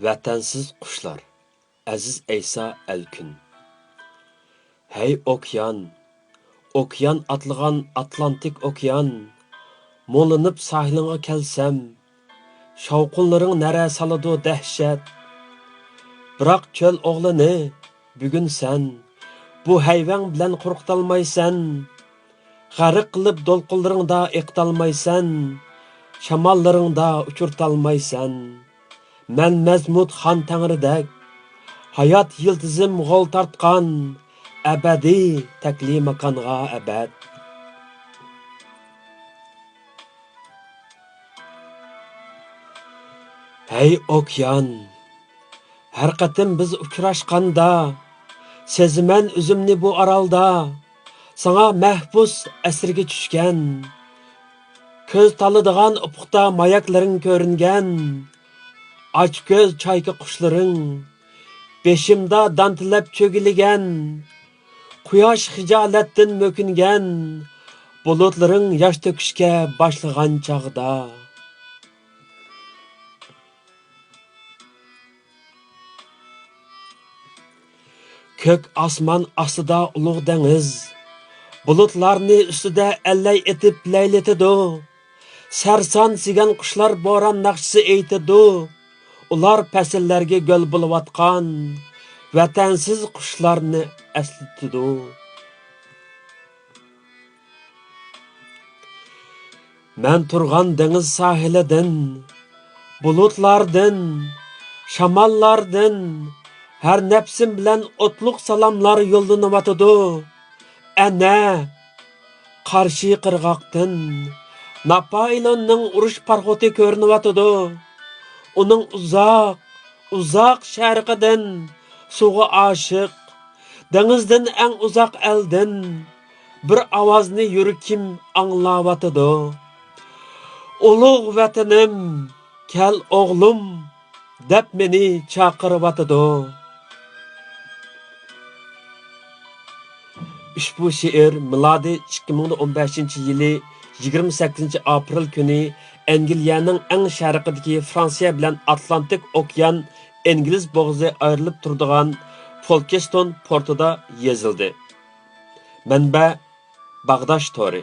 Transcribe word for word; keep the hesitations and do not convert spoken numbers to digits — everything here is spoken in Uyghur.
ۋەتەنسىز قۇشلار. ئەزىز ئەيسا ئەلكۈن. ھەي ئوكيان، ئوكيان ئاتلىغان ئاتلانتىك ئوكيان، مۇڭلىنىپ ساھىلىڭغا كەلسەم، شاۋقۇنلىرىڭ نەرە سالىدۇ دەھشەت. بىراق چۆل ئوغلىنى بۈگۈن سەن، بۇ ھەيۋەڭ بىلەن قورقۇتالمايسەن. غەرق قىلىپ دولقۇنلىرىڭدا ئېقىتالمايسەن، شاماللىرىڭدا ئۇچۇرتالمايسەن. مەن مەزمۇت خان تەڭرىدەك، ھايات يىلتىزىم غول تارتقان، ئەبەدىي تەكلىماكانغا ئەبەد. ھەي ئوكيان، ھەر قېتىم بىز ئۇچراشقاندا، سېزىمەن ئۆزۈمنى بۇ ئارالدا، ساڭا مەھبۇس ئەسىرگە چۈشكەن. كۆز تالىدىغان ئۇپۇقتا ماياكلىرىڭ كۆرۈنگەن، ئاچكۆز چايكا قۇشلىرىڭ بېشىمدا دان تىلەپ چۆگىلىگەن. قۇياش خىجالەتتىن مۆكۈنگەن، بۇلۇتلىرىڭ ياش تۆكۈشكە باشلىغان چاغدا. كۆك ئاسمان ئاستىدا ئۇلۇغ دېڭىز، بۇلۇتلارنى ئۈستىدە ئەللەي ئېتىپ لەيلىتىدۇ. سەرسان سىگان قۇشلار بوران ناخشىسى ئېيتىدۇ. ئۇلار پەسىللەرگە گۆل بولۇۋاتقان ۋەتەنسىز قۇشلارنى ئەسلىتىدۇ. مەن تۇرغان دېڭىز ساھىلىدىن، بۇلۇتلاردىن، شاماللاردىن ھەر نەپسىم بىلەن ئوتلۇق سالاملار يوللىنىۋاتىدۇ. ئەنە، قارشى قىرغاقتىن ناپايلوننىڭ ئۇرۇش پاراخوتى كۆرۈنۈۋاتىدۇ. ئۇنىڭ ئۇزاق، ئۇزاق شەرقىدىن سۇغا ئاشىق، دېڭىزدىن ئەڭ ئۇزاق ئەلدىن بىر ئاۋازنى يۈرىكىم ئاڭلاۋاتىدۇ. ئۇلۇغ ۋەتىنىم، كەل ئوغلۇم، دەپ مېنى چاقىرىۋاتىدۇ. ئۇشبۇ شېئىر مىلادىي ئىككى مىڭ ئون بەشىنچى يىلى يىگىرمە سەككىزىنچى ئاپرېل كۈنى ئەنگلىيەنىڭ ئەڭ شەرقىدىكى فرانسىيە بىلەن ئاتلانتىك ئوكيان ئىنگلىز بوغۇزى ئايرىلىپ تۇرىدىغان فولكستون پورتىدا يېزىلدى. مەنبە: باغداش تورى.